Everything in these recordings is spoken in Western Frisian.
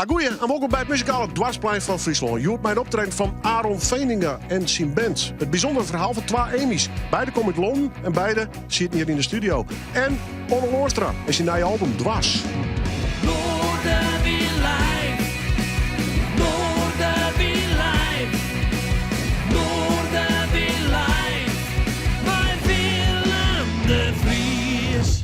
Agoeie en wolkom by it muzikale doarpsplein fan Fryslân. Hjoed mei it optreden fan Aaron Veninga en syn band. It bysûndere ferhaal fan twa Amy's. Beide komme út Londen en beide sieten hjir yn de studio. En Onno Loonstra en syn nije album Dwars. Noarderby Live, Noarderby Live, Noarderby Live, mei Willem de Vries.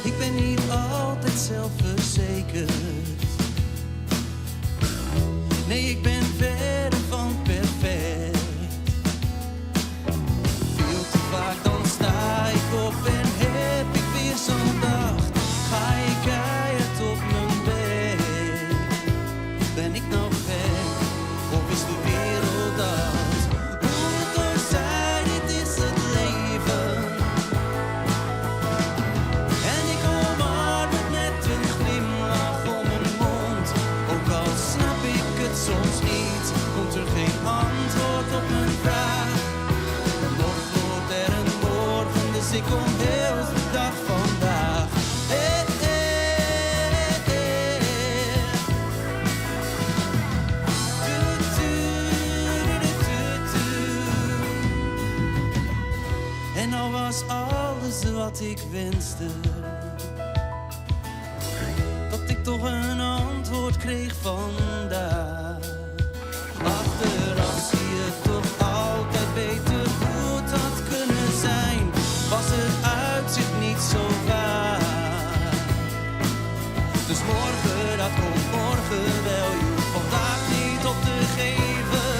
Ik ben niet altijd zelfverzekerd. Nee, ik ben verre van perfect. Veel te vaak dan sta ik op en heb ik weer zo'n dag. Ga ik keihard op mijn bek. Ben ik nou gek of is de wereld dat? Hoe het ook zij, dit is het leven. En ik omarm het met een glimlach om mijn mond. Ook al snap ik het soms niet, komt er geen antwoord op mijn vraag. Dan nog wordt er een morgen, dus ik omhels de dag vandaag. Hey, hey, hey. Tu, tu, tu, tu, tu. En al was alles wat ik wenste Dat ik toch een antwoord kreeg vandaag Achteraf zie je toch altijd beter hoe het had kunnen zijn Was het uitzicht niet zo vaag Dus morgen, dat komt morgen wel Je hoeft vandaag niet op te geven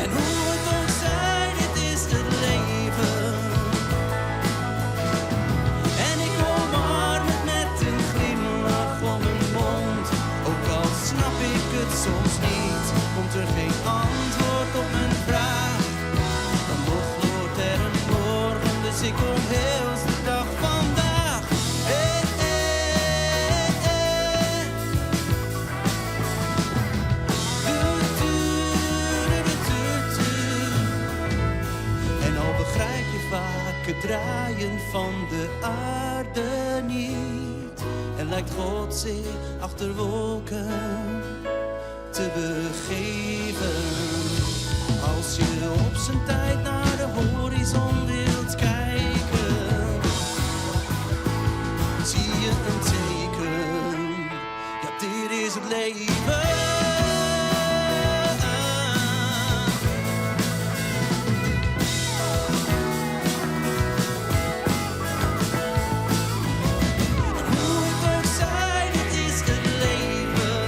En hoe het ook zij, dit is het leven En ik omarm het met een glimlach om mijn mond Ook al snap ik het soms niet Komt er geen antwoord op mijn vraag Dan nog wordt er een morgen Dus ik omhels de dag vandaag Hey, hey, hey. Tu, tu, tu, tu, tu. En al begrijp je vaak het draaien van de aarde niet. En lijkt God zich achter wolken te begeven. Als je op zijn tijd naar de horizon wilt kijken, zie je een teken. Ja, dit is het leven. En hoe het ook zij, dit is het leven.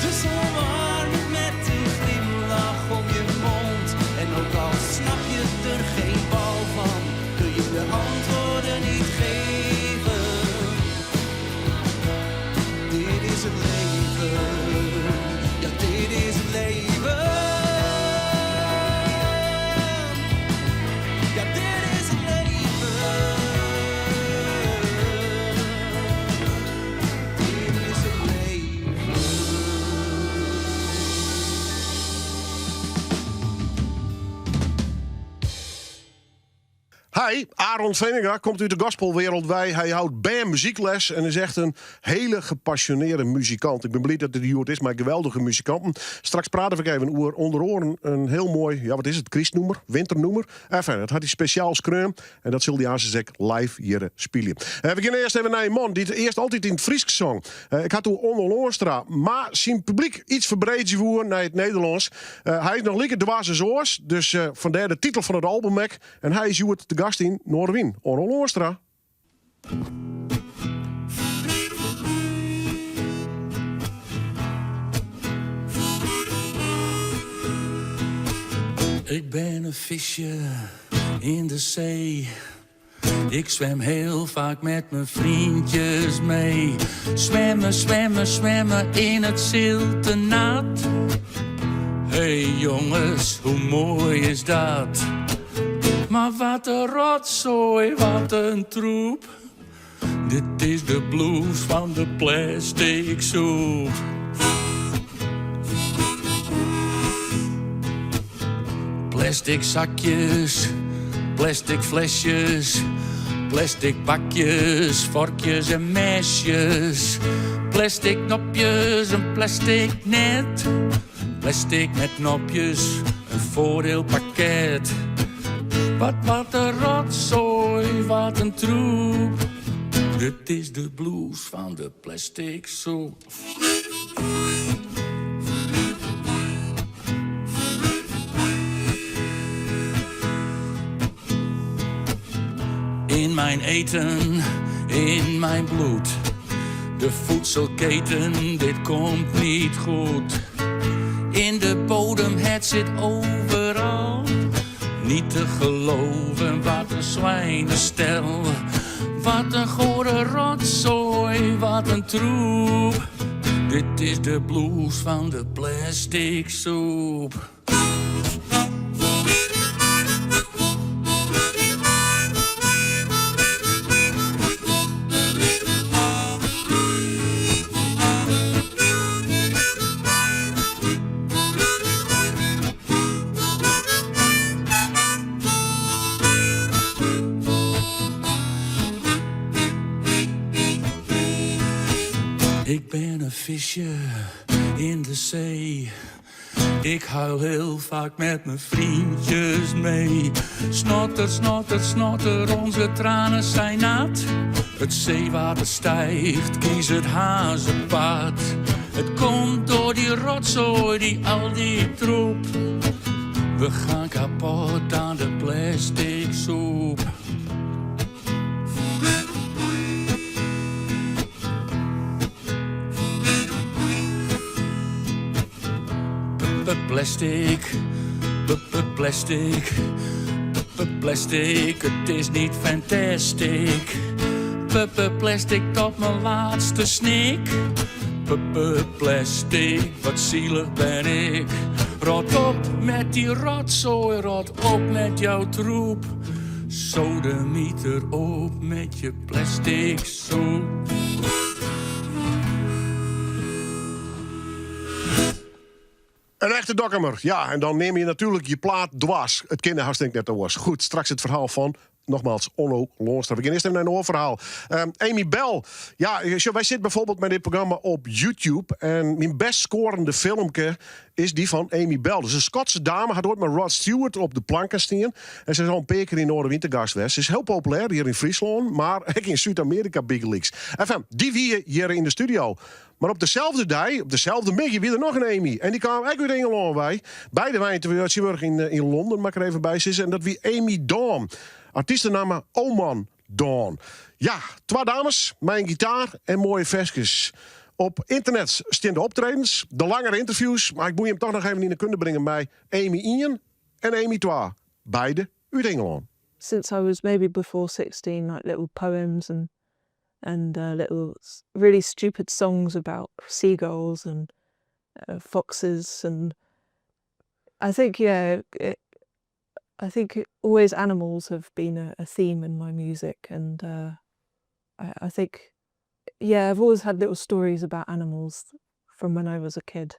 Dus omarm het met een glimlach om je mond. En ook al snap je er geen bal van, kun je de antwoorden niet geven. Dit is het leven, ja dit is het leven. Ja, dit is het leven. Dit is het leven. Hy, Aaron Veninga, komt út de gospelwereld wei. Hy hâldt bern muzykles en is echt in hiele gepassionearre muzikant. Ik bin bliid dat er hjoed is mei geweldige muzikanten. Straks prate we even oer ûnder oaren in hiel moai, ja wat is it, krystnûmer, winternûmer. Enfin, dat hat hy spesjaal skreaun en dat sil hy aansens ek live hjir spylje. Eh, we gean earst even nei in man dy't earst altyd yn it Frysk song. Eh, ik ha it oer Onno Loonstra, mar syn publyk iets ferbreedzje woe nei it Nederlânsk. Eh, hy is noch like dwers as oars, dus fandêr de titel fan it album ek. En hy is hjoed te gast yn Noardewyn. Onno Loonstra. Ik ben een visje in de zee. Ik zwem heel vaak met mijn vriendjes mee. Zwemmen, zwemmen, zwemmen in het zilte nat. Hey jongens, hoe mooi is dat? Mar wat in rotsoai, wat in troep. Dit is de blues fan de plastic soep. Plastic zakjes, plastic flesjes, plastic bakjes, vorkjes en mesjes. Plastic nopjes, een plastic net. Plastic met nopjes, een voordeelpakket. Wat, wat een rotzooi, wat een troep. Dit is de blues fan de plastic soep. In mijn eten, in mijn bloed. De voedselketen, dit komt niet goed. In de bodem, het zit overal. Niet te geloven, wat een zwijnenstel. Wat een gore rotzooi, wat een troep. Dit is de blues van de plastic soep. Ik ben een visje in de zee. Ik huil heel vaak met mijn vriendjes mee. Snotter, snotter, snotter, onze tranen zijn nat. Het zeewater stijgt, kies het hazenpad. Het komt door die rotzooi, die al die troep. We gaan kapot aan de plastic soep. Plastic, plastic, plastic, het is niet fantastic. Plastic tot mijn laatste snik. Plastic, wat zielig ben ik. Rot op met die rotzooi, rot op met jouw troep. Sodemieter op met je plastic soep. Een echte Dokkumer. Ja, en dan neem je natuurlijk je plaat dwars. Het kinderhuis net was. Goed, straks het verhaal van nogmaals, Onno Loonstra. We gaan eerst even naar een oorverhaal. Amy Bell. Ja, wij zitten bijvoorbeeld met dit programma op YouTube. En mijn best scorende filmpje is die van Amy Bell. Dus een Schotse dame had ooit met Rod Stewart op de planken staan. En ze is al een paar keer in Noorderwintergast geweest. Ze is heel populair hier in Friesland, maar ook in Zuid-Amerika big leagues. Enfin, die wie hier in de studio. Maar op dezelfde dag, op dezelfde middag, wie er nog een Amy. En die kwam ook uit Engeland bij. Beide wij in, in Londen, maar ik er even bij zitten. En dat wie Amy Dawn. Artiestennaam Oman Dawn. Ja, twee dames, mijn gitaar en mooie versjes. Op internet staan de optredens, de langere interviews. Maar ik moet je hem toch nog even in de kunde brengen bij Amy 1 en Amy 2. Beide uit Engeland. Since I was maybe before 16, like little poems and little really stupid songs about seagulls and foxes, and I think, yeah, I think always animals have been a theme in my music, and I think, yeah, I've always had little stories about animals from when I was a kid.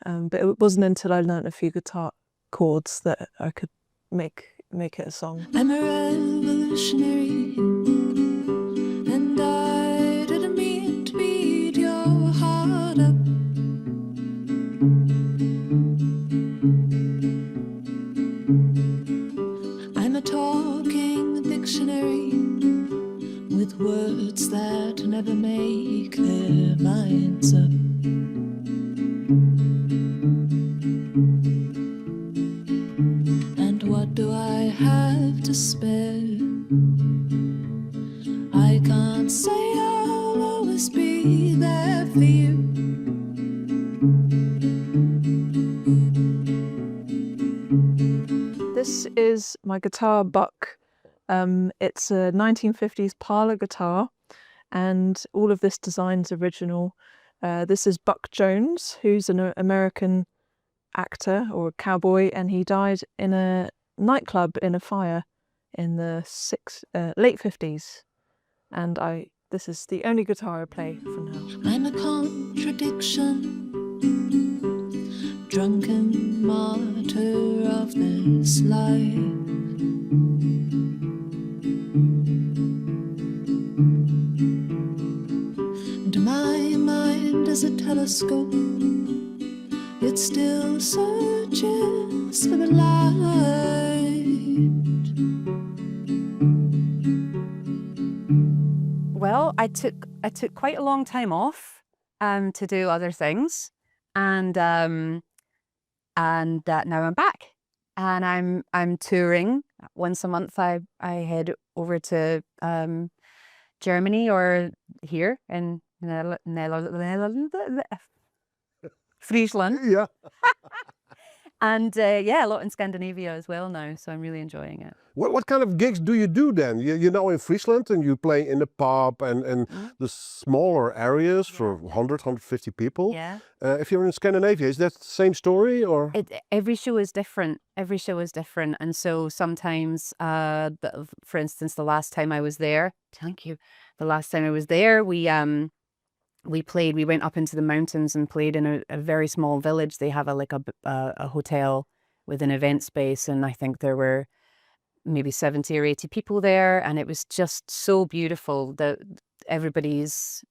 But it wasn't until I learnt a few guitar chords that I could make it a song. I'm a revolutionary, and I didn't mean to beat your heart up. I'm a talking dictionary with words that never make their minds up. And what do I have to spare? I can't say I'll always be there for you. This is my guitar, Buck. It's a 1950s parlor guitar, and all of this design's original. This is Buck Jones, who's an American actor or cowboy, and he died in a nightclub in a fire. in the six, late 50s. And I this is the only guitar I play for now. I'm a contradiction, drunken martyr of this life. And my mind is a telescope, it still searches for the light. Well, I took quite a long time off to do other things, and now I'm back, and I'm touring. Once a month, I head over to Germany or here in Netherlands, Friesland. And yeah, a lot in Scandinavia as well now, so I'm really enjoying it. What kind of gigs do you do then? You know in Friesland and you play in the pub and the smaller areas for 100, 150 people. If you're in Scandinavia, is that the same story or? Every show is different. Every show is different. And so sometimes, for instance, the last time I was there, thank you. The last time I was there, we played, we went up into the mountains and played in a very small village. They have a like a hotel with an event space, and I think there were maybe 70 or 80 people there, and it was just so beautiful that everybody's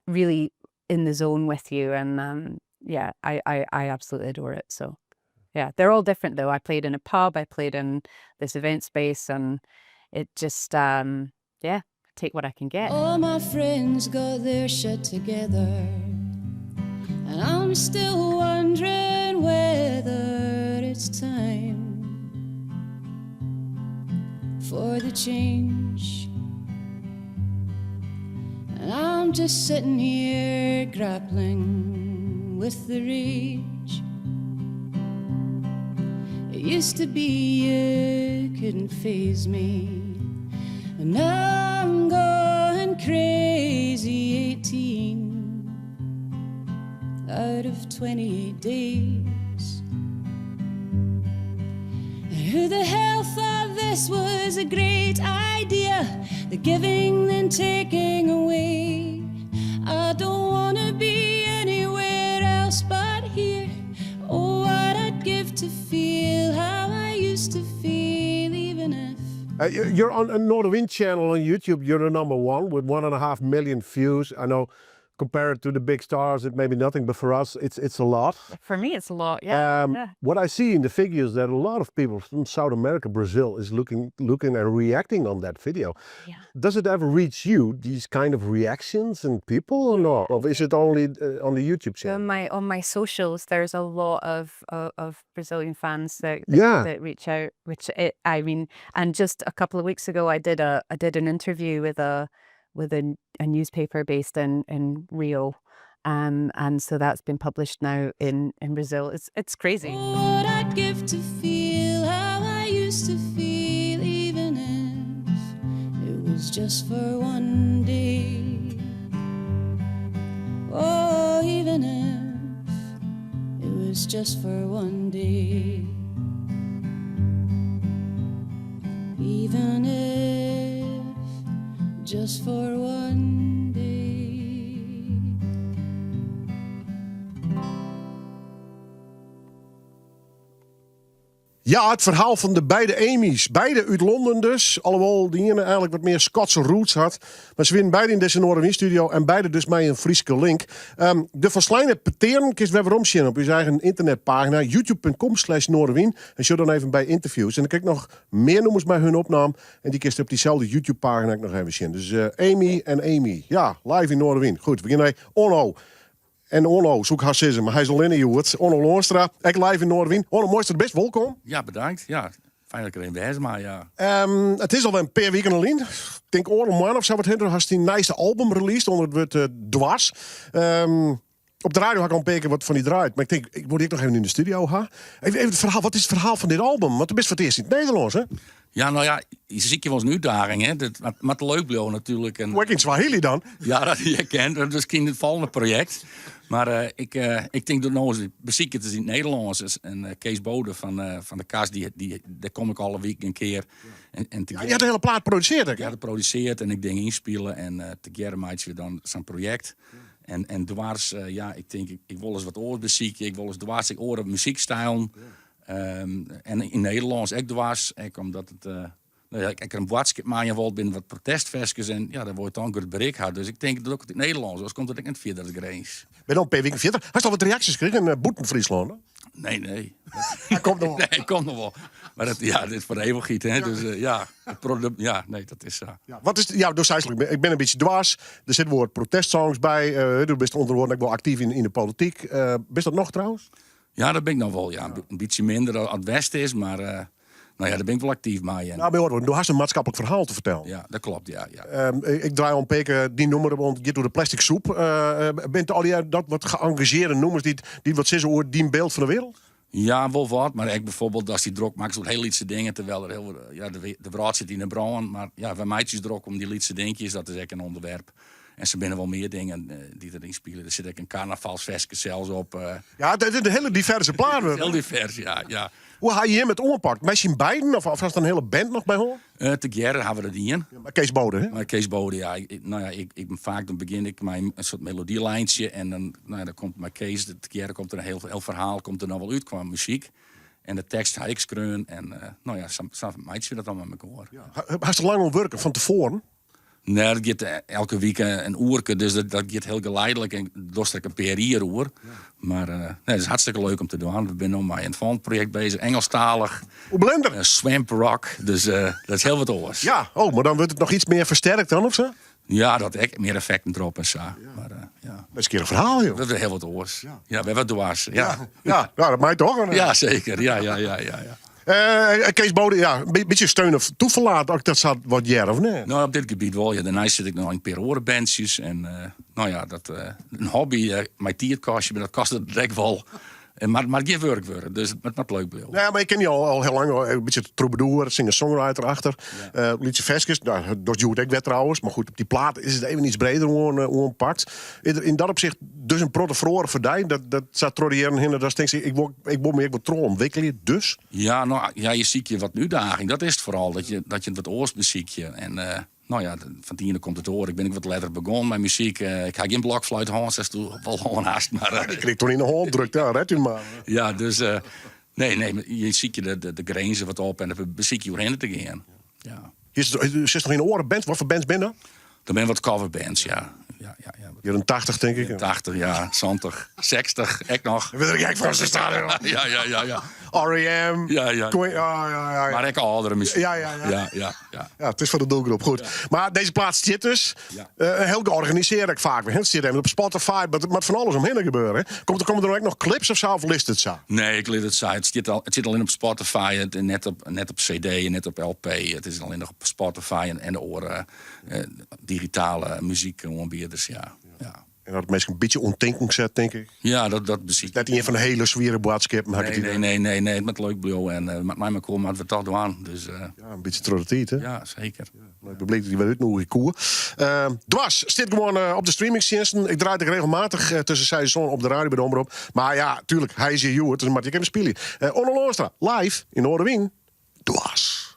really in the zone with you, and yeah, I absolutely adore it. So yeah, they're all different though. I played in a pub, I played in this event space, and it just yeah, take what I can get. All my friends got their shit together, and I'm still wondering whether it's time for the change. And I'm just sitting here grappling with the rage. It used to be you couldn't faze me, and now I'm going crazy. 18 out of 28 days. And who the hell thought this was a great idea? The giving then taking away. I don't wanna be anywhere else but here. Oh, what I'd give to feel how I used to feel, even if. You're on a Noardewyn channel on YouTube. You're the number one with 1.5 million views. I know, compared to the big stars, it may be nothing, but for us, it's a lot. For me, it's a lot. Yeah. What I see in the figures that a lot of people from South America, Brazil, is looking and reacting on that video. Does it ever reach you, these kind of reactions and people, or not? Or is it only on the YouTube channel? On my socials, there's a lot of Brazilian fans that that reach out. Which it, I mean, and just a couple of weeks ago, I did an interview with a newspaper based in Rio, and so that's been published now in Brazil. It's crazy. What I'd give to feel how I used to feel, even if it was just for one day. Oh, even if it was just for one day. Even if just for one day. Ja, it ferhaal fan de beide Amy's. Beide út Londen dus. Alhoewol't dy iene eigenlik wat mear Skotske roots hat. Mar se wiene beide yn dizze Noardewyn studio en beide dus mei in Fryske link. De folsleine petearen kinst wer weromsjen op ús eigen ynternetpagina youtube.com/noardewyn. En sjoch dan even by interviews. En dan krijg ik noch mear nûmers mei harren opnaam. En dy kinst op dyselde YouTube-pagina ek noch even sjen. Dus Amy en Amy. Ja, live yn Noardewyn. Goed, we gean nei Onno. En Onno, soe ik hast sizze, mar hy is allinne hjoed. Onno Loonstra, ek live yn Noardewyn. Onno, moai datst der bist, wolkom. Ja, bedankt. Ja, fijn dat ik der even wêze mei, ja. It is al in pear wiken lyn. Ik tink oardel moanne of sa wat hinter. Hast dyn nijste album released ûnder it wurd Dwars. Op de radio ha ik al in pear kear wat fan dy draaid. Mar ik tink, ik moat dy ek noch even yn de studio ha. Even it ferhaal. Wat is it ferhaal fan dit album? Want do bist foar it earst yn it Nederlânsk, hè? Ja, no ja, je sykje wolris in útdaging, hè. Dat moat leuk bliuwe natuerlik. En, Hoe ek yn Swahili dan? Ja, dat je kent. Dat is miskien it folgjende projekt. Mar eh, ik, eh, ik tink dat no ris besykje it ris yn it Nederlânsk. En eh, Kees Bode fan, fan de Kast, dy, dy, dêr kom ik alle wiken in kear. En, en Ja, je hat de hiele plaat produsearre. Ja, dat produsearre en ik dingen ynspile en tegearre meitsje we dan sa'n projekt. En, en dwars, ja, ik tink, ik, ik wol ris wat oars besykje. Ik wol ris dwars ek oare muzykstylen. En yn Nederlânsk ek dwars, ek omdat it, no ja, ek in boadskip meijaan wol binne wat protestferskes en ja, dan wol je toch in grut berik ha. Dus ik tink dat ik it yn it Nederlânsk, oars komt it ek net fierder as Grins. Bin al in pear wiken fierder. Hast al wat reaksjes krigen bûten Fryslân? Hè? Nee, nee. Dat komt noch wol. Nee, komt noch wol. Mar dat, ja, dit is foar de eeuwichheid, hè. Dus ja, it produkt, ja, nee, dat is sa. Ja, wat is, ja, do seist, ik bin in bytsje dwars. Der sitte wol wat protestsongs by. Do bist ûnder oaren ek wol aktyf yn de polityk. Bist dat noch trouwens? Ja, dat bin ik noch wol, ja. In bytsje minder as it west is, mar no ja, dêr bin ik wol aktyf mei. En... Nou, by do hast in maatskiplik ferhaal te fertellen. Ja, dat klopt, ja. ja. Ik draai al in pear kear dyn nûmer, want it giet oer de plastic soep. Binne allegear dat wat geëngageerde nûmers dy't wat sizze oer dyn byld fan de wereld? Ja, wol wat, mar ek bijvoorbeeld datst dy drok makkest oer hiel lytse dingen, terwyl der hiel, ja, de wrâld sit yn 'e brân, mar ja, wy meitsje ús drok om dy lytse dinkjes, dat is ek in ûnderwerp. En sa binne wol mear dingen dy't deryn spylje. Der sit ek in karnavalsferske sels op. Ja, it is in hiele diverse plaat. Hiel divers, ja, ja. Hoe ha jim it oanpakt? Mei syn beiden of hast in hiele band noch by hân? Tegearre ha we dat dien. Ja, mei Kees Bode, hè? Mei Kees Bode, ja. Ik, no ja, ik, ik, faak dan begjin ik mei in soart melodielijntje en dan, no ja, dan komt mei Kees, tegearre komt der in hiel, hiel ferhaal komt der noch wol út kwa muzyk. En de tekst ha ik skreaun en no ja, sa, sa meitsje we dat dan mei mekoar. Ja. Hast der lang oan wurke fan tefoaren? Nee, dat giet elke wike in oerke, dus dat, dat giet hiel geleidelijk en dochst der ek in pear jier oer. Mar nee, it is hartstikke leuk om te dwaan. We binne no mei in folgjend projekt bezich, Engelstalich. Oer Blender? Swamp rock, dus dat is hiel wat oars. Ja, oh, mar dan wurdt it noch iets mear fersterkt dan of sa? Ja, dat ek, mear effekten derop en sa. Mar ja. Dat is in kear in ferhaal, joh. Dat is hiel wat oars. Ja, ja wer wat dwars. Ja. Ja, ja, ja, dat mei toch? Ja, seker. Ja, ja, ja, ja, ja. Kees Bode, ja, in bytsje steun of toeferlaat, as ik dat sa wat hear, of net? No, op dit gebiet wol. Ja, dêrneist sit ik noch yn in pear oare bandsjes. En no ja, dat, in hobby mei tiid kostje, mar dat kostet it ek wol. Mar it moat gjin wurk wurde, dus it moat leuk bliuwe. Ja, mar ik ken dy al hiel lang, in bytsje troubadour, singer-songwriter achter. Ja. Lytse ferskes, no, dat hjoed ek wer trouwens. Mar goed, op dy plaat is it even iets breder oanpakt. Is der yn dat opsicht dus in protte feroare foar dy? Dat, dat sa troch de jierren hinne, datst tinkst, ik wol, ik wol my ek wat trochûntwikkelje, dus? Ja, no, ja, je sykje wat in útdaging. Dat is it foaral, dat je wat oars besykje. En no ja, fan it iene komt it oare. Ik bin ek wat letter begûn mei muzyk. Ik ha gjin blokfluit hân, sa'tsto wol hân hast. Mar, Ik krij toch yn de hân drukt, ja, red u mar. Ja, dus nee, nee, je sykje de grinzen wat op en dêr besykje oerhinne te gean. Ja. Sitst noch yn in oare band? Wat foar bands binne dat? Dat binne wat coverbands, ja. Ja, ja, ja. Jierren 80, tink ik. 80, ja. 70, 60, ek noch. Wurd der gek fan, se staan er. Ja, ja, ja, ja. R.E.M. Ja, ja. Queen, ja, ja, ja, ja. Mar ek âldere muzyk. Ja, ja, ja. Ja, ja, ja. Ja, it is foar de doelgroep. Goed. Mar dizze plaat stiet dus. Ja. Hiel georganisearre ek faak. It stiet even op Spotify, mar der moat fan alles omhinne gebeure. Komt der, komme der no ek noch clips of sa, of litst it sa? Nee, ik lit it sa. It stiet al, it sit allinnich op Spotify, it, net op, net op CD en net op LP. It is allinnich op Spotify en de oare digitale muzykoanbieders, ja. ja. En dat minsken in bytsje oan tinken set, tink ik. Ja, dat besykje. Net ien fan de hiele swiere boadskippen, ha ik Nee, it idee. nee, nee, nee, nee, it moat leuk bliuwe en uh, mei mekoar moatte we toch dwaan. Dus, uh, Ja, in bytsje troch de tiid, hè? ja, seker. It publyk dy wer útnûgje koe. Dwars stiet gewoan op de streamingtsjinsten. Ik draai it ek regelmatich tusken seis en sân op de radio by de Omrop. Mar ja, tuerlik, hy is hjir hjoed, dus moat ik even spylje. Onno Loonstra, live yn Noardewyn. Dwars.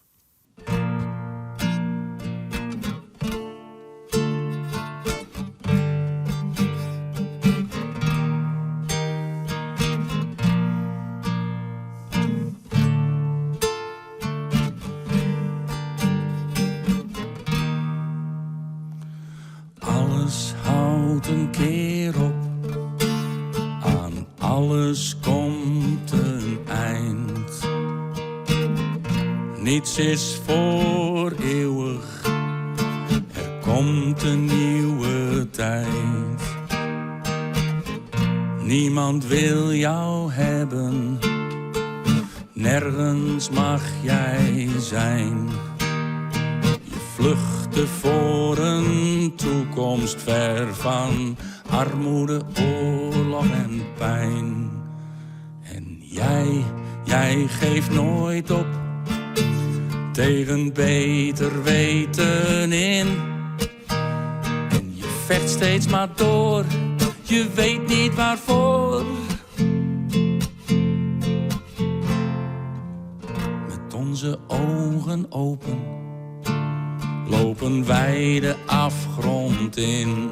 Alles houdt in kear op, aan alles komt in ein. Niets is voor eeuwig, er komt een nieuwe tijd. Niemand wil jou hebben, nergens mag jij zijn. Je vluchtte voor een toekomst ver van armoede, oorlog en pijn. En jij, jij geeft nooit op. Tegen beter weten in. En je vecht steeds maar door, je weet niet waarvoor. Met onze ogen open lopen wij de afgrond in.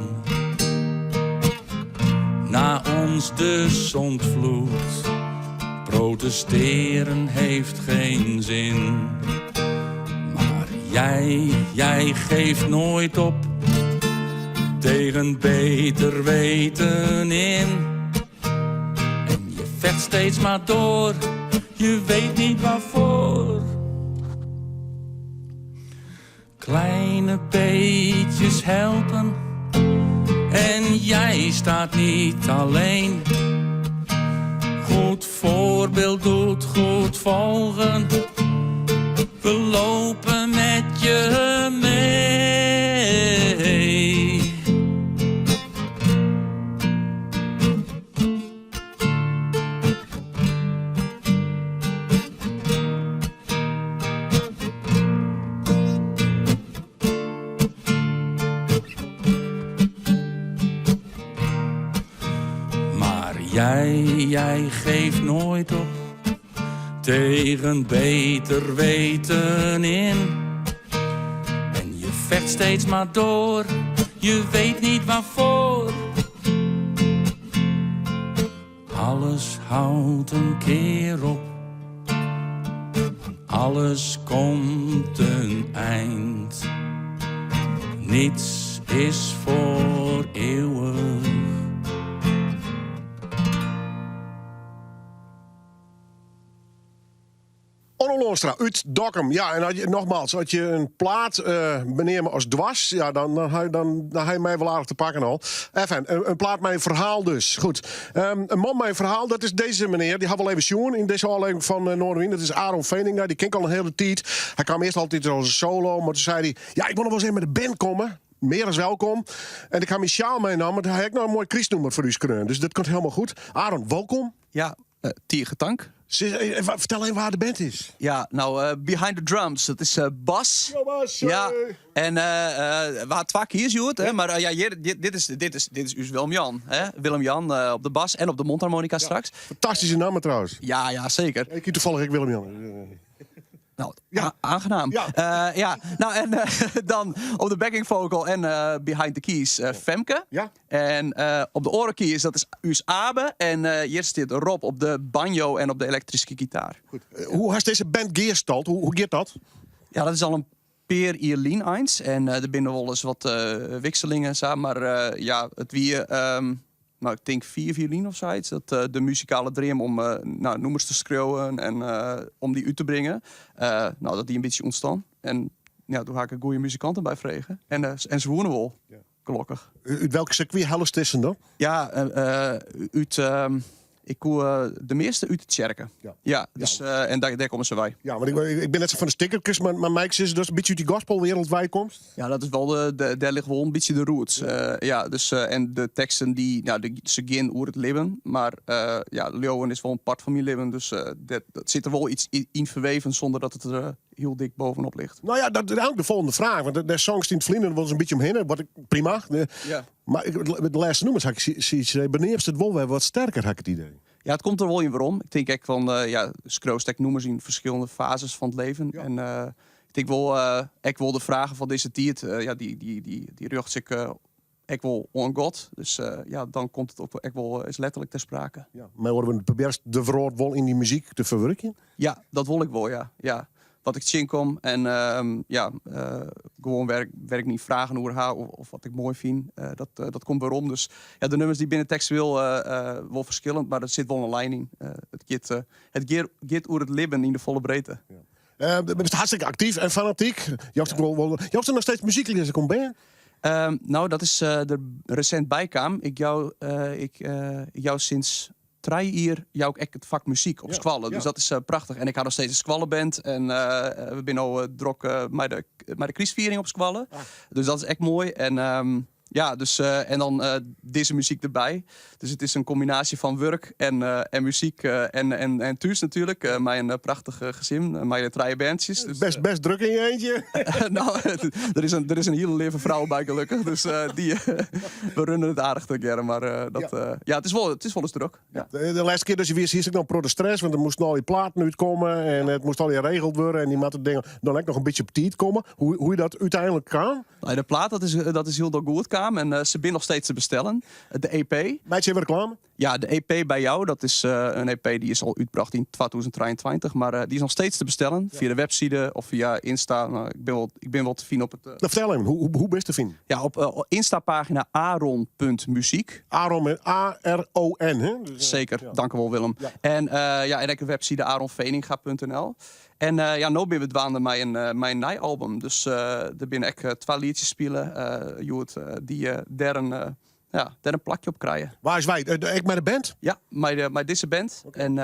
Na ons de zondvloed, protesteren heeft geen zin. Maar jij, jij geeft nooit op, tegen beter weten in. En je vecht steeds maar door, je weet niet waarvoor. Kleine beetjes helpen en jij staat niet alleen. Goed voorbeeld doet goed volgen. We lopen met je mee. Maar jij, jij geeft nooit op tegen beter weten in. En je vecht steeds maar door, je weet niet waarvoor. Alles houdt een keer op, alles komt een eind. Niets is voor eeuwig. Onno Loonstra uit Dokkum. Ja, en als je, nogmaals, als je een plaat beneemt als dwars, ja, dan hij mij wel aardig te pakken al. Enfin, een plaat met een verhaal dus. Goed. Een man met een verhaal, dat is deze meneer. Die had wel even sjoen in deze aflevering van Noardewyn. Dat is Aaron Veninga, die ken ik al een hele tijd. Hij kwam eerst altijd als solo, maar toen zei hij, ja, ik wil nog wel eens even met de band komen. Meer als welkom. En ik ga mijn sjaal meenemen, maar hij heeft nog een mooi kerstnummer voor u skreun. Dus dat komt helemaal goed. Aaron, welkom. Ja, tige tank. Vertel even waar de band is. Ja, nou, Behind the Drums, dat is Bas. Yo, Bas, Ja, hey. en we hadden twee keer gehoord, hè, maar ja, hier, dit, dit is, dit is, dit is us Willem-Jan. Hè? Willem-Jan op de bas en op de mondharmonica straks. Fantastische naam trouwens. Ja, ja, zeker. Ik toevallig ik Willem-Jan. Nou, aangenaam. Ja. Ja. Nou, en dan op de backing vocal en behind the keys Femke. Ja. En op de oren keys, dat is Us Abe. En hier zit Rob op de banjo en op de elektrische gitaar. Goed. Hoe has deze band geerstald? Hoe gaat dat? Ja, dat is al een peer Ierlien eens. En er binnen wel eens wat wisselingen samen. Maar ja, het wie, nou, ik denk 4 violien of zoiets. Dat de muzikale dream om noemers te schreeuwen en om die uit te brengen. Nou, dat die een beetje ontstaan. En ja, toen ga ik een goede muzikanten bij vregen. En ze wonen wel, gelukkig. Uit welk circuit hellen ze tussen dan? Ja, uit, ik koe de meeste uit de tjerken. Ja. Ja, dus, en daar komen ze bij. Ja, want ik ben net zo van de stickertjes, maar Mike is dus een beetje uit die gospelwereld waar je komt. Ja, dat is wel de, daar ligt wel een beetje de roots. Ja, dus, en de teksten die, nou, de, ze gaan over het leven, maar ja, Leeuwen is wel een part van mijn leven, dus dat zit er wel iets in verweven zonder dat het er heel dik bovenop ligt. Nou ja, dat is eigenlijk de volgende vraag, want de songs die in het vliegen was een beetje omheen, wat ik prima. Maar de laatste nummers had ik zie, wanneer het wel weer wat sterker, had ik het idee. Ja, het komt er wel in waarom. Ik denk echt van, ja, skroostek noemers in verschillende fases van het leven. En ik denk wel, ik wil de vragen van deze tijd, ja, die richt zich ik wil on God. Dus ja, dan komt het ook echt wel is letterlijk ter sprake. Ja, maar worden we proberen de verwoord wel in die muziek te verwerken? Ja, dat wil ik wel, ja. Ja. Wat ik zien kom en ja, gewoon werk niet vragen over haar of wat ik mooi vind. Dat komt waarom. Dus ja, de nummers die binnen textueel wel verschillend, maar er zit wel een lijn in. Het gaat over het leven in de volle breedte. Ja. Je bent hartstikke actief en fanatiek. Je hebt ook wel, wel, je hebt er nog steeds muziek lezen komt bij? Nou, dat is er recent bij kwam. Ik jou sinds 3 jaar jou ook echt het vak muziek op squallen. Dus dat is prachtig. En ik had nog steeds een squallenband. En we zijn nu druk met de crisviering op squallen. Dus dat is echt mooi. En Ja, dus en dan dizze muzyk derby. Dus it is in kombinaasje fan wurk en, en muzyk en, en, en thús natuerlik. Mei in prachtich gesin, mei trije berntsjes. Dus, Best, best druk yn je eentje. No, der is in hiele leave frou by gelokkich. Dus dy, we runne it aardich tegearre. Mar dat, ja, ja, it is wolris drok. Ja. De lêste kear dat je wiest, hiest ek noch in protte stress, want der moasten al dy platen útkomme en it moast allegear regeld wurde en dy moatte dingen dan ek noch in bytsje op tiid komme. Hoe is dat úteinlik kaam? Nou, de plaat dat is hielendal goed kaam en se binne noch steeds te bestellen. De EP. Meitsje even reklame. Ja, de EP by jou, dat is in EP dy is al útbrocht yn 2023, mar dy is noch steeds te bestellen fia de webside of fia Insta. No, ik bin wol te finen op it. No, fertel even, hoe bist te finen? Ja, op Insta-pagina aaron.muziek. Aaron met A-R-O-N, hè? Dus, Zeker, ja. dank u wel Willem. Ja. En ja, en ek de webside aaronveninga.nl. En ja, no binne we dwaande mei in nij album. Dus der binne ek twa lietsjes spile, hjoed, dy't dêr in, ja, dêr in plakje op krije. Wa is wy? Ek mei de band? Ja, mei dizze band. Oké. En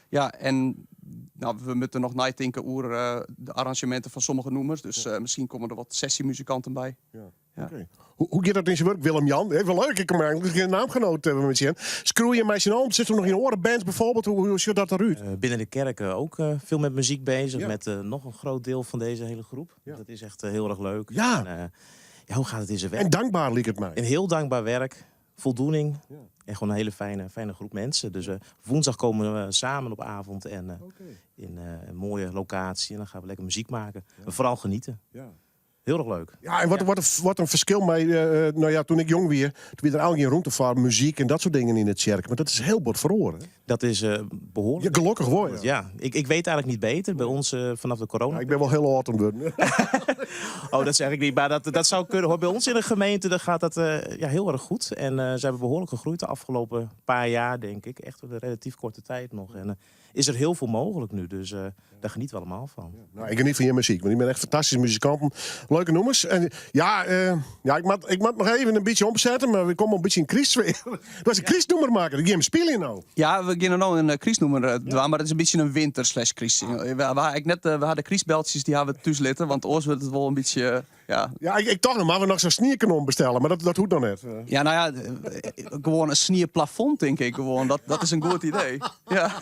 ja, en no, we moatte noch neitinke oer de arranzjeminten fan sommige nûmers. Dus miskien komme der wat sessiemuzikanten by. Ja. Ja. Oké. Hoe giet dat yn syn wurk, Willem-Jan? Even leuk, ik kom eigentlik gjin naamgenoot met sjen. Skriuwe je mei syn allen? Sit der noch yn oare bands bijvoorbeeld? Hoe sjocht dat derút? Binnen de kerk ook veel met muziek bezig. Ja. Met nog een groot deel van deze hele groep. Ja. Dat is echt heel erg leuk. Ja. En, ja, hoe gaat het in zijn werk? En dankbaar liek it my. Een heel dankbaar werk. Voldoening. Ja. En gewoon een hele fijne groep mensen. Dus woensdag komen we samen op avond en in een mooie locatie. En dan gaan we lekker muziek maken. Ja. En vooral genieten. Ja. Heel erg leuk. Ja, en wat in ferskil mei, no ja, doe't ik jong wie, toen wie der eigentlik gjin romte foar muzyk en dat soart dingen yn it tsjerk. Mar dat is hiel bot feroare. Dat is behoarlik. Ja, gelokkich wol, ja. Ja, ik weet eigenlijk niet beter. Bij ons vanaf de corona. Ja, ik ben wel heel âld om wurden. Oh, dat zeg ik niet. Maar dat zou kunnen. Hoor, bij ons in de gemeente daar gaat dat ja, heel erg goed. En ze hebben behoorlijk gegroeid de afgelopen paar jaar, denk ik. Echt op een relatief korte tijd nog. En is er heel veel mogelijk nu. Dus daar genieten we allemaal van. Ja. Nou, ik geniet van je muziek, want ik ben echt fantastische muzikanten. Leuke nûmers. En ja, ik moet nog even in bytsje omsette, mar we komme in bytsje yn krystsfear. Do hast in krystnûmer makke, dy gean we spyljen no. Ja, we gean no in krystnûmer dwaan, mar it is in bytsje in winter slash kryst. We, ik net, we ha de krystbeltsjes, dy ha we thús litten, want oars wurdt it wol in bytsje, ja. Ja, ik tocht noch, moatte we noch sa'n sniekanon bestelle, mar dat hoecht noch net. Ja, no ja, gewoan in snieplafond, tink ik gewoan. Dat is in goed idee. Ja.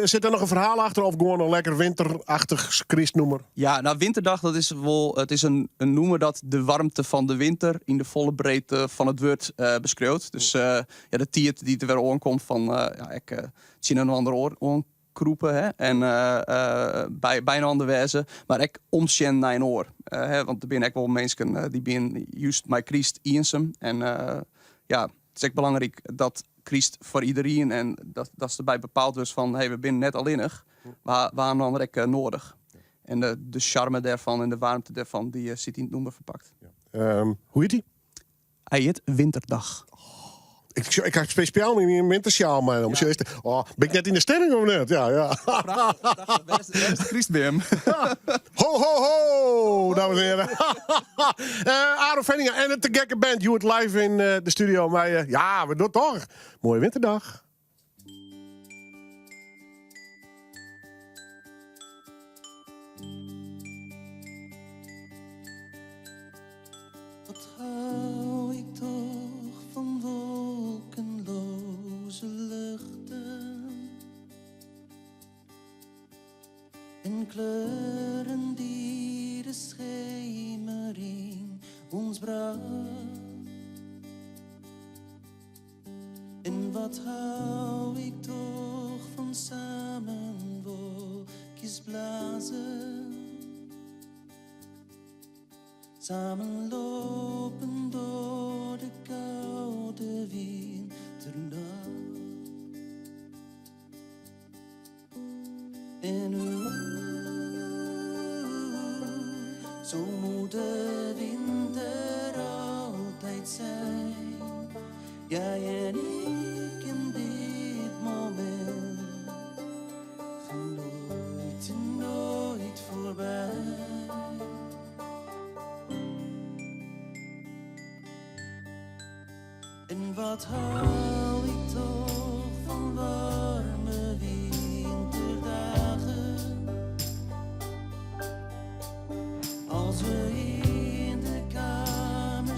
Sit der noch in ferhaal achter of gewoan in lekker winterachtich krystnûmer? Ja, no, Winterdag, dat is wol, it is in nûmer dat de waarmte fan de winter yn de folle breedte fan it wurd beskriuwt. Dus ja, de tiid dy't der wer oankomt fan ja, ek tsjin inoar oar oankrûpe, hè, en by inoar wêze, mar ek omsjen nei inoar. Hè, want der binne ek wol minsken dy binne just mei kryst iensum. En ja, it is ek belangryk dat kryst foar iderien en dat derby bepaald wurdt fan hey, we binne net allinnich, we ha inoar ek nedich. En de sjarme dêrfan en de waarmte dêrfan, dy sit yn it nûmer ferpakt. Hoe hjit dy? Hy hjit Winterdag. Ik ha spesjaal in wintersjaal mei om. Ja. Oh, bin ik net yn de stimming of net? Ja. Prachtich, prachtich. Wêr is de krystbeam? Ho, ho, ho, dames en heren. Aaron Veninga en de Te Gekke Band, hjoed live yn de studio. Mar ja, we dogge toch. Moaie winterdag. Wat hou ik toch van wolkenloze luchten en kleuren die de schemering ons bracht. En wat hou ik toch van samen wolkjes blazen, samen lopen door de koude winternacht. En oeh, zo moet de winter altijd zijn. Jij en ik in dit moment gaan nooit, nooit voorbij. En wat hou ik toch van warme winterdagen. Als we in de kamer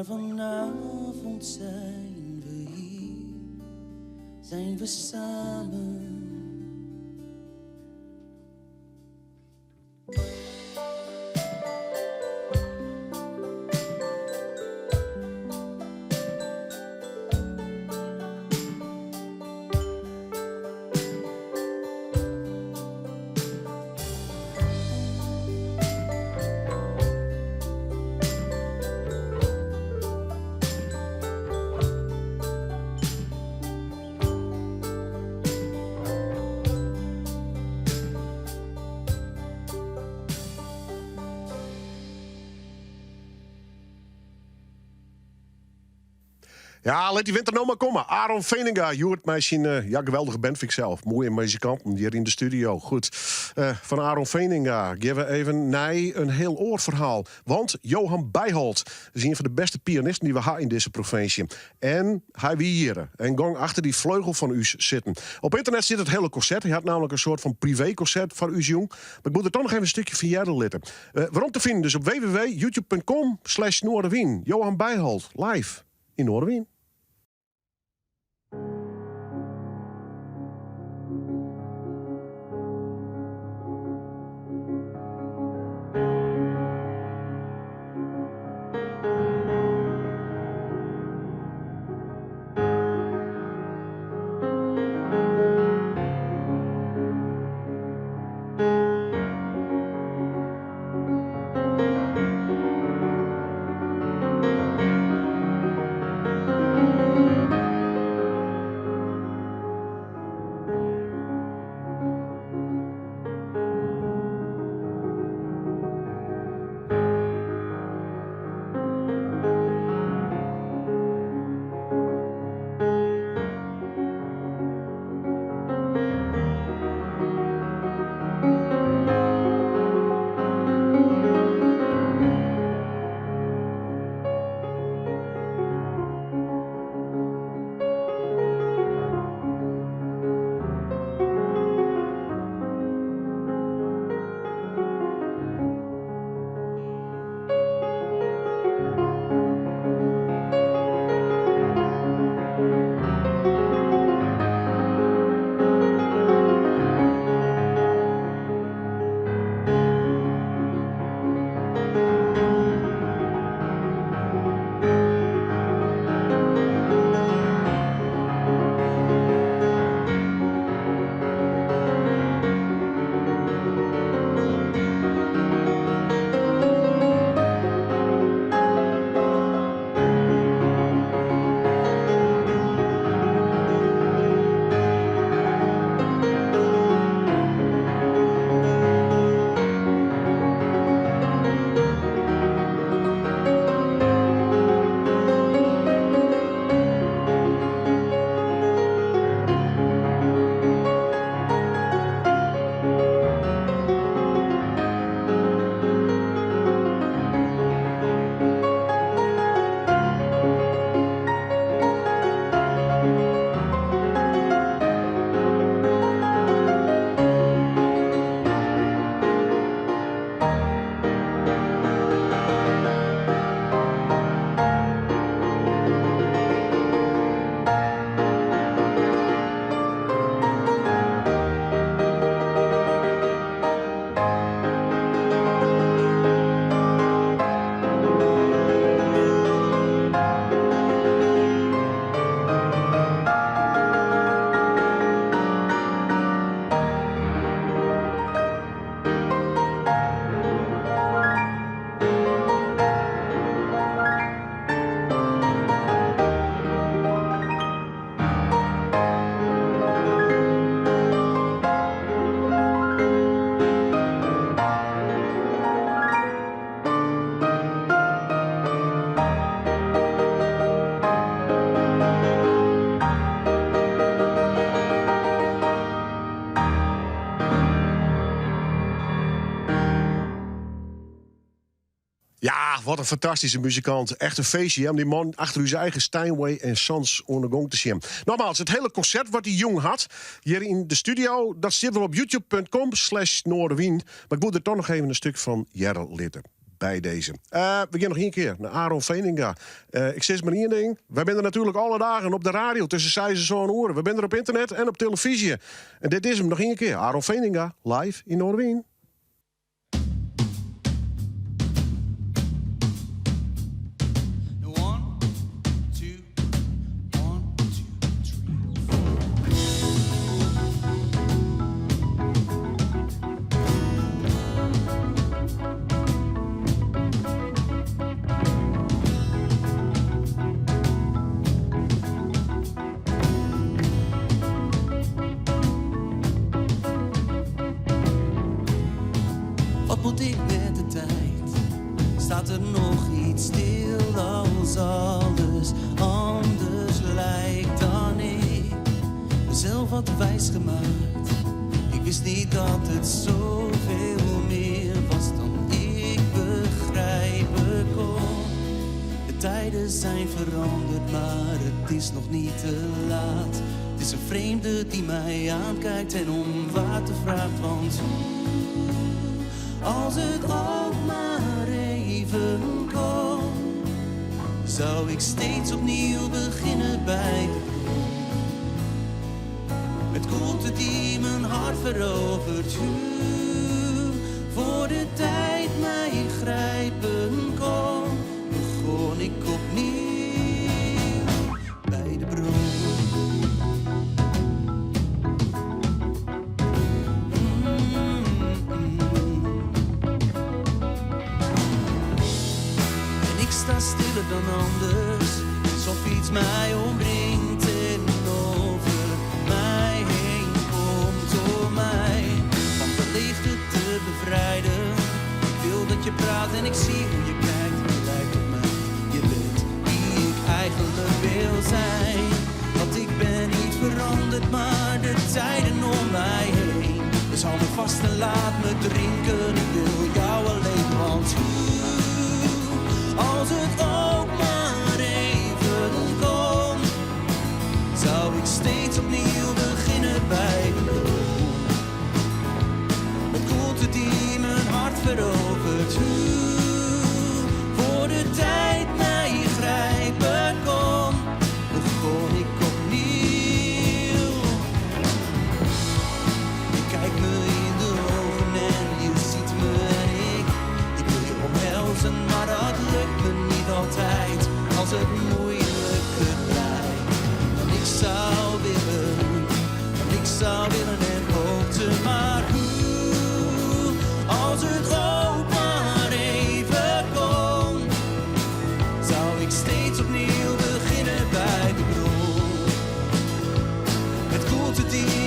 vanavond zijn we hier, zijn we samen. Ja, lit dy winter no mar komme. Aaron Veninga, hjoed mei syn eh, ja, geweldige band, fyn ik sels. Moaie muzikanten hjir yn de studio. Goed. Eh, fan Aaron Veninga gean we even nei in hiel oar ferhaal. Want Johan Bijhold is ien fan de bêste pianisten dy't we ha yn dizze provinsje. En hy wie hjir en gong achter dy fleugel fan ús sitten. Op ynternet stiet it hiele konsert. Hy hat nammentlik in soart fan privékonsert foar ús jûn. Mar ik woe der toch noch even in stikje fan hearre litte. Eh, werom te finen dus op www.youtube.com slash Noardewyn. Johan Bijhold, live yn Noardewyn. Ja, wat in fantastyske muzikant. Echt in feestje hè, om dy man achter ús eigen Steinway en Sons oan de gong te sjen. Nogmaals, it hiele konsert wat dy jûn hat hjir yn de studio, dat stiet wol op youtube.com slash Noardewyn. Mar ik woe der toch noch even in stik fan hearre litte. By dizze. We gean noch ien kear nei Aaron Veninga. Ik sis mar ien ding. Wy binne der natuerlik alle dagen op de radio tusken seis en sân oere. We binne der op ynternet en op telefyzje. En dit is him noch ien kear. Aaron Veninga, live yn Noardewyn. Wat moet ik met de tijd? Staat er nog iets stil als alles anders lijkt dan ik mezelf had wijsgemaakt? Ik wist niet dat het zoveel meer was dan ik begrijpen kon. De tijden zijn veranderd, maar het is nog niet te laat. Het is een vreemde die mij aankijkt en om water vraagt, want als het ook maar even kon, zou ik steeds opnieuw beginnen bij de bron. Met koelte die mijn hart verovert, voor de tijd mij grijpen kon, begon ik opnieuw bij de bron. En ik sta stiller dan anders, alsof iets mij omringt en over mij heen komt om mij van de leegte te bevrijden. Ik wil dat je praat en ik zie hoe je kijkt, je lijkt op mij. Je bent wie ik eigenlijk wil zijn. Want ik ben niet veranderd, maar de tijden om mij heen. Dus hou me vast en laat me drinken. Ik wil jou alleen, want als het ook maar even kon, zou ik steeds opnieuw beginnen bij de bron. Met koelte die mijn hart verovert. Voor de tijd mij grijpen kon, begon ik opnieuw. Je kijkt me in de ogen en je ziet me en ik. Ik wil je omhelzen, maar dat lukt me niet altijd. Als het moeilijker lijkt dan ik zou willen, dan ik zou willen en hoopte maar hoe. Als het ook maar even kon, zou ik steeds opnieuw beginnen bij de bron. Met koelte die